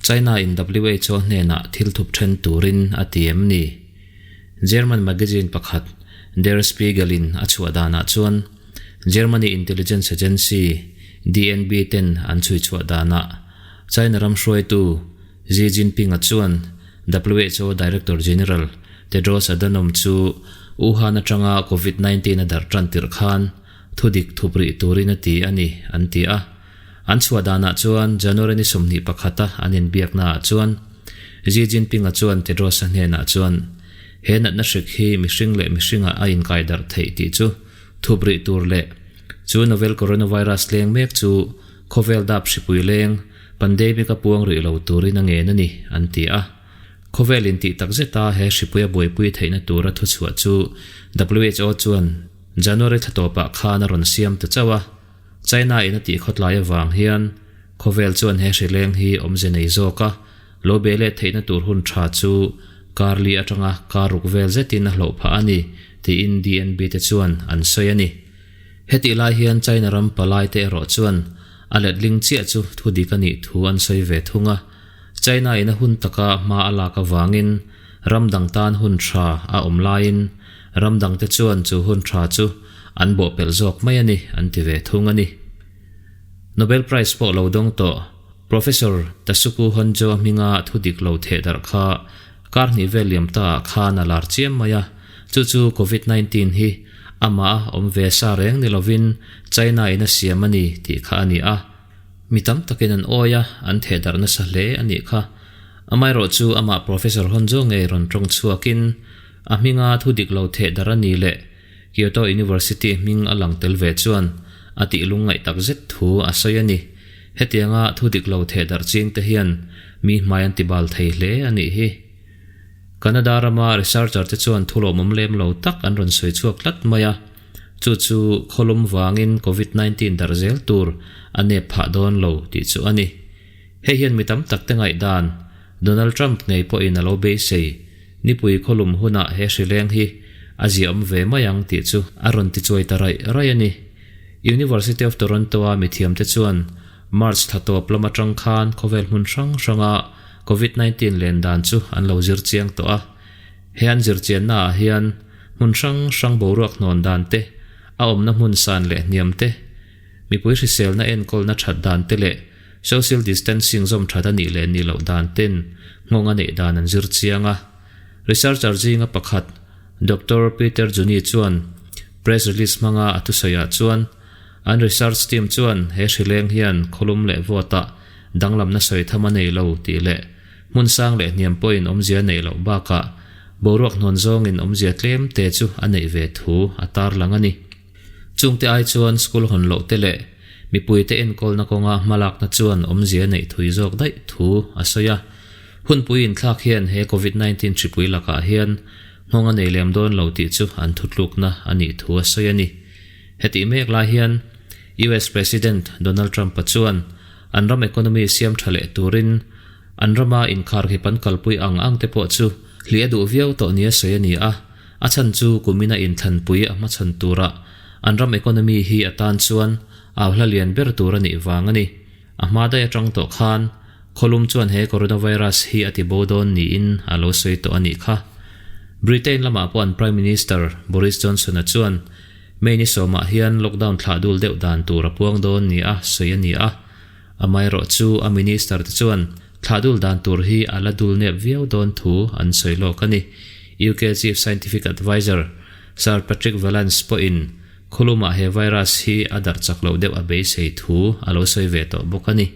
China in WHO hnenah thil thup then turin a ti em ni? German magazine pakhat Der Spiegel in a chhuah danah chuan Germany intelligence agency DNB ten an chhui chhuah danah China ram hruaitu Xi Jinping-a chuan WHO Director General Tedros Adhanom chu Wuhan atanga Covid 19 a darh tan tirh khan thudik thup rih turin a ti a ni, an ti a. An chhuah danah chuan January ni 21 a an inbiakna ah chuan Xi Jinping-a chuan Tedros-a hnenah chuan he natna hrik hi mihring leh mihringah a inkai darh theih tih chu thup rih tur leh chu novel coronavirus leng mek chu khawvel dap hripui leng pandemic a puang rih lo turin a ngen a ni, an ti a. Khawvel intih tak zeta he hripui a buaipui theihna tura thuchhuah chu WHO chuan January thla tawpah khan a rawn siam ta chauh a. China in a tih khawtlai avang hian khawvel chuan he hrileng hi awmze nei zawk a, lo be leh theihna tur hun tha chu kar li atanga kar ruk vel zetin a hlauh phah a ni, tiin DNB te chuan an sawi a ni. Hetih lai hian China ram palai te erawh chuan a letling chiah chu thu dik a nih thu an sawi ve thung a, China in a hun taka hma a lak avangin ram dang tan hun tha a awm laiin ram dangte chuan chu hun tha chu an bawhpelh zawk mai a ni, an ti ve thung a ni. Nobel Prize pawh lo dawng tawh Professor Tasuku Honjo hminga thu dik lo theh darh kha kar hnih vel liam ta ah khan a lar chiam mai a, chu chu Covid 19 hi amah a awm ve sa reng ni lovin China in a siam a ni tih kha a ni a. Mi tam takin an awi a, an theh darh nasa hle a nih kha. Amaherawh chu amah Professor Honjo ngei rawn tawng chhuakin a hminga thu dik lo theh darh a ni leh Kyoto University hming a lang tel ve chuan a tih lungngaih tak zet thu a sawi a ni. Hetianga thu dik lo theh darh ching te hian mi hmai an ti bal thei hle a nih hi. Canada rama researcher te chuan thu lawmawm lem lo tak an rawn sawi chhuak tlat mai a, chu chu khawlum vangin Covid 19 darh zel tur a nep phah dawn lo tih chu a ni. Hei hian mi tam tak te ngaihdan Donald Trump ngei pawhin a lo beisei. Nipui khawlum hunah he hrileng hi a ziahawm ve mai ang tih chu a rawn ti chuai ta raih raih a ni. University of Toronto-a mithiamte chuan March thla tawp lam atang khan khawvel hmun hrang hranga Covid 19 len dan chu an lo zir chiang tawh a. He an zir chiannaah hian hmun hrang hrang boruak hnawn dan te, a awmna hmun san leh hniam te, mipui hriselna enkawlna that dan te leh Social distancing zawm that a nih leh nih loh dan ten nghawng a neih dan an zir chiang a. Researcher zinga pakhat Doctor Peter Juni chuan press release hmanga a thusawiah chuan an research team chuan he hrileng hian khawlum leh vawtah danglamna sawi tham a nei lo tih leh hmun sang leh hniam pawhin awmzia a neih loh bakah boruak hnawn zawngin awmzia tlem te chu a neih ve thu a tarlang a ni. Chungte ai chuan school hawn loh te leh mipuite enkawlna kawnga hmalakna chuan awmzia neih thui zawk daih thu a sawi a. Hunpui inthlak hian he Covid 19 hripui lakah hian nghawng a nei lem dawn lo tih chu an thutlukna a nih thu a sawi a ni. Hetih mek lai hian US President Donald Trump-a chuan an ram economy siam tha leh turin an rama inkharkhip an kalpui ang ang te pawh chu hlih a duh viau tawh nia sawi a ni a. A chhan chu kumina inthlanpui a hmachhawn turah an ram economy hi a tan chuan au hla lian ber tur a nih vang a ni. A hma daih atang tawh khan khawlum chuan he coronavirus hi a ti bo dawn niin a lo sawi tawh a nih kha. Britain lamah pawh an Prime Minister Boris Johnson-a chuan May ni sawmah hian lockdown thlah dul deuh dan tur a puang dawn nia sawi a ni a. Amaherawh chu a minister te chuan thlah dul dan tur hi a la dul nep viau dawn thu an sawi lawk a ni. UK Chief Scientific Adviser Sir Patrick Vallance pawhin khawlumah he virus hi a darh chak loh deuh a beisei thu a lo sawi ve tawh bawk a ni.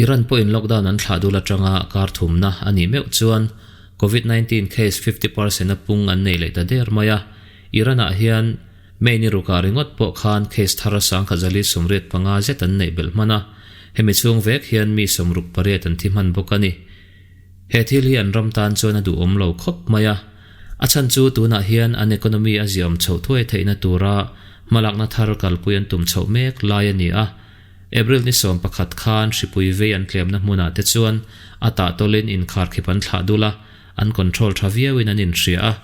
Iran pawhin lockdown an thlah dul atanga kar thumna a nih meuh chuan Covid 19 case 50% a pung an nei leh ta der mai a. Iran-ah hian May ni rukah ringawt pawh khan case thar 1085 zet an neih belh hman a, hemi chhung vek hian mi 68 an thi hman bawk a ni. He thil hi an ram tan chuan a duhawm lo khawp mai a, a chhan chu tunah hian an economy a ziaawm chhoh thuai theihna tura hmalakna thar kalpui an tum chhoh mek lai a ni a. April ni 11 khan hripui vei an tlemna hmunah te chuan a tahtawlin inkharkhip an thlah dul a, an control tha viauin an inhria a.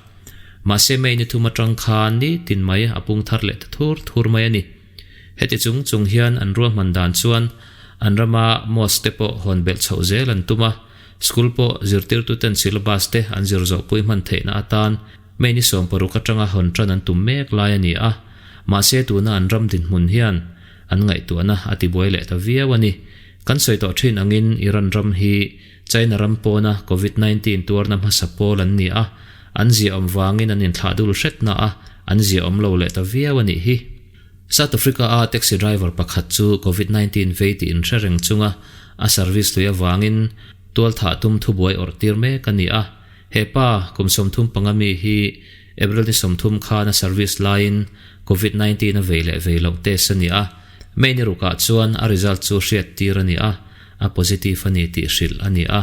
Mahse May ni thum atang khan ni tin mai a pung thar leh ta thur thur mai a ni. Heti chung chung hian an ruahman dan chuan An rama mosque te pawh hawn belh chhoh zel an tum a, school pawh zirtirtuten syllabus te an zir zawhpui hman theihna atan May ni 16 atanga hawn tan an tum mek lai a ni a, mahse tuna an ram dinhmun hian an ngaihtuahna a tibuai leh ta viau a ni. Kan sawi tawh thin angin Iran ram hi China ram pawna Covid 19 tuarna hmasa pawl an ni a, an ziaawm vangin an inthlah dul hretna a, an ziaawm lo leh ta viau a nih hi. South Africa a taxi driver pakhat chu Covid 19 vei tih inhre reng chunga a service lui avangin tualthah tum thubuai awrh tir mek a ni a. He pa, kum 35 mi hi April ni 30 khan a service laiin Covid 19 a vei leh vei loh test a ni a, May ni rukah chuan a result chu hriat tir a ni a, a positive a ni tih hrilh a ni a,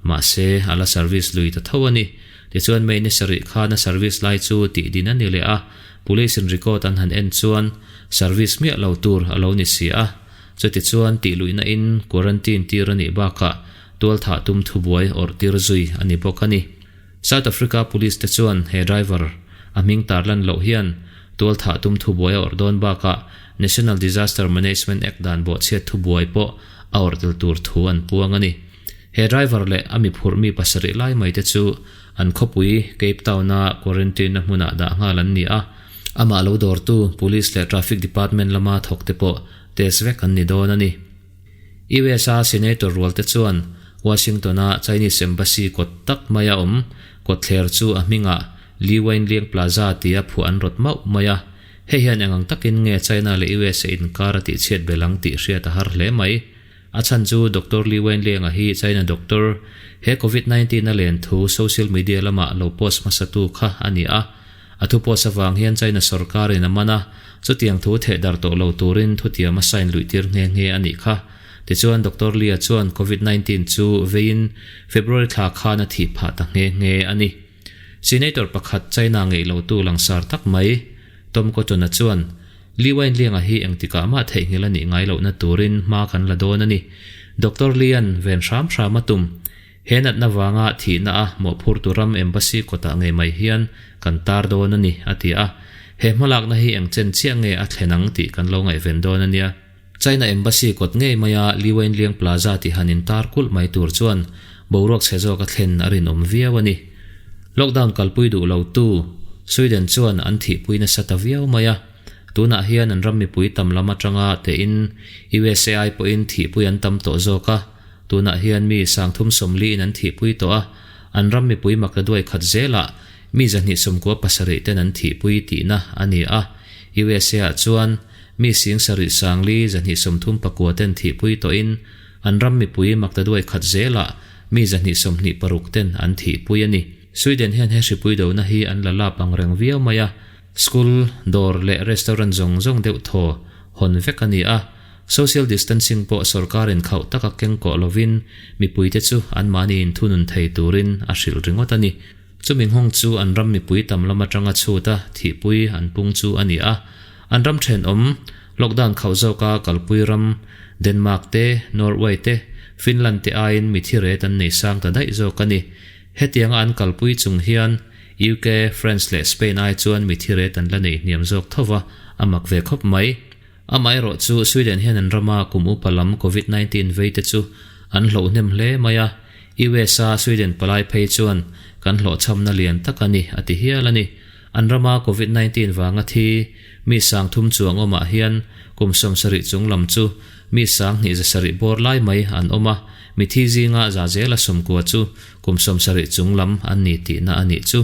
mahse a la service lui ta tho a ni. Tichuan May ni sarih khan a service lai chu tih din a ni leh a, police in record an han en chuan service miah lo tur a lo ni si a. Chutichuan tih luihna in quarantine tir a nih bakah tualthah tum thubuai awrh tir zui a ni bawk a ni. South Africa Police te chuan he driver a hming tarlan loh hian tualthah tum thubuai a awrh dawn bakah National Disaster Management Act dan bawhchhiat thubuai pawh a awrh tel tur thu an puang a ni. He driver leh a miphurh mi pasarih lai mai te chu an khawpui Cape Town-a quarantine-na hmunah dah nghal an ni a, amah lo dawrtu Police leh Traffic Department lama thawk te pawh test vek an ni dawn a ni. USA Senator rualte chuan Washington-a Chinese Embassy kawt tak maia awm kawtthler chu a hmingah Lee Wenliang Plaza tia phuah an rawt mauh mai a. Hei hian eng ang takin nge China leh USA inkar a tihchhiat belh ang tih hriat a har hle mai. A chhan chu Doctor Li Wenliang-a hi China doctor, he Covid 19 a len thu social media lama lo post hmasatu kha a ni a. A thu post avang hian China sorkarin a man a, chutiang thu thehdar tawh lo turin thutiam a sign luihtir nghe nghe a nih kha. Tichuan Doctor Lia chuan Covid 19 chu veiin February thla khan a thih phah ta nghe nghe a ni. Senator pakhat China ngeih lotu langsar tak mai, Tom Cotton-a chuan, Li Wenliang-a hi engtikah mah theihnghilh a nih ngai lohna turin hma kan la dawn a ni. Doctor Li-a'n ven hram hram a tum. He natna vanga thihna a mawhphurtu ram embassy kawtah ngei mai hian kan tar dawn a ni, a ti a. He hmalakna hi eng chen chiah nge a thlen ang tih kan lo ngaihven dawn a nia. China embassy kawt ngei maia Li Wenliang Plaza tih han intar kulh mai tur chuan boruak chhe zawk a thlen a rinawm viau a ni. Lockdown kalpui duh lotu Sweden chuan an thihpui nasa ta viau mai a. Tunah hian an ram mipui tam lam atanga tehin USA ai pawhin thihpui an tam tawh zawk a. Tunah hian mi sangthum sawmliin an thihpui tawh a, an ram mipui makla duai khat zelah mi 297 ten an thihpui tihna a ni a. USA ah chuan mi sing sarih sangli 239 ten thihpui tawhin an ram mipui makla duai khat zelah mi 226 ten an thihpui a ni. Sweden hian he hripui dona hi an la lap ang reng viau mai a, school, dawr leh restaurant zawng zawng deuh thaw hawn vek a ni a. Social distancing pawh sorkarin khauh taka keng kawh lovin mipuite chu anmahni inthunun thei turin a hrilh ringawt a ni. Chumi nghawng chu an ram mipui tam lam atanga chhut a thihpui an pung chu a ni a. An ram thenawm, lockdown khauh zawka kalpui ram Denmark te, Norway te, Finland te aiin mithi ret an nei sang ta daih zawk a ni. Hetianga an kalpui chung hian UK, France leh Spain ai chuan mithi ret an la nei hniam zawk tho va, a mak ve khawp mai. Amaherawh chu Sweden hian an rama kum upa lam Covid 19 vei te chu an hlauh hnem hle mai a, US a Sweden palai phei chuan kan hlawhchhamna lian tak a ni a ti hial a ni. An rama Covid 19 vanga thi mi sang thum chuang awmah hian kum 70 chung lam chu mi sang hnih 700 bawr lai mai an awm a, mi thi zinga za zela 90 chu kum 70 chung lam an ni tihna a nih chu.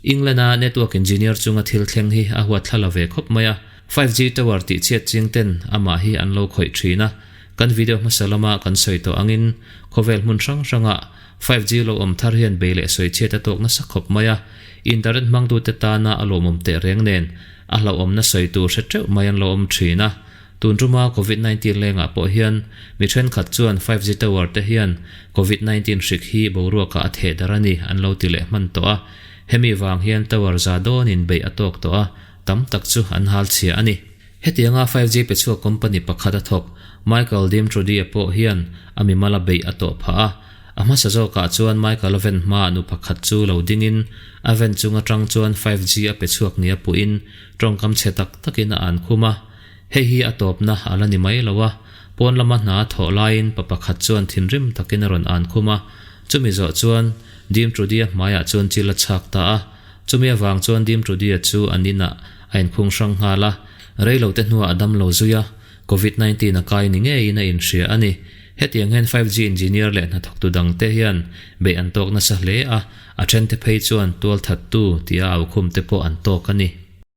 England-a network engineer chunga thil thleng hi a huat thla la ve khawp mai a. 5G tower tih chhiat ching ten amah hi an lo khawih thin a, kan video hmasa lama kan sawi tawh angin khawvel hmun hrang hrangah 5G lo awm thar hian bei leh sawi chhiat a tawk nasa khawp mai a, internet hmangtute tana a lawmawm teh reng nen a hlauhawmna sawi tur hre teuh mai an lo awm thin a. Tun tuma Covid 19 lengah pawh hian mi thenkhat chuan 5G tower te hian Covid 19 hrik hi boruakah a theh dar a ni an lo ti leh hman tawh a, hemi vang hian tower za dawnin beih a tawk tawh a, tam tak chu an hal chhia a ni. Hetianga 5G pe chhuak company pakhat a thawk, Michael Dimtrody-a pawh hian a mimal a beih a tawh phah a. A hmasa zawkah chuan Michael a ven hmaah nu pakhat chu lo dingin a ven chung atang chuan 5G a pe chhuak nia puhin tawngkam chhe tak takin a an khum a. Hei hi a tawpna a la ni mai lo a, Pawn lama hna a thawh laiin pa pakhat chuan thinrim takin a rawn an khum a, chumi zawh chuan Dim Trudy-a hmaiah chuan chil a chhak ta a. Chumi avang chuan Dim Trudy-a chu an inah a inkhung hrang nghal a, reilote hnuah a dam lo zui a, Covid 19 a kai ni ngeiin a inhria a ni. Hetiang hian 5G engineer leh hnathawktu dangte hian beih an tawk nasa hle a, a thente phei chuan tualthattu tia aukhumte pawh an tawk a ni.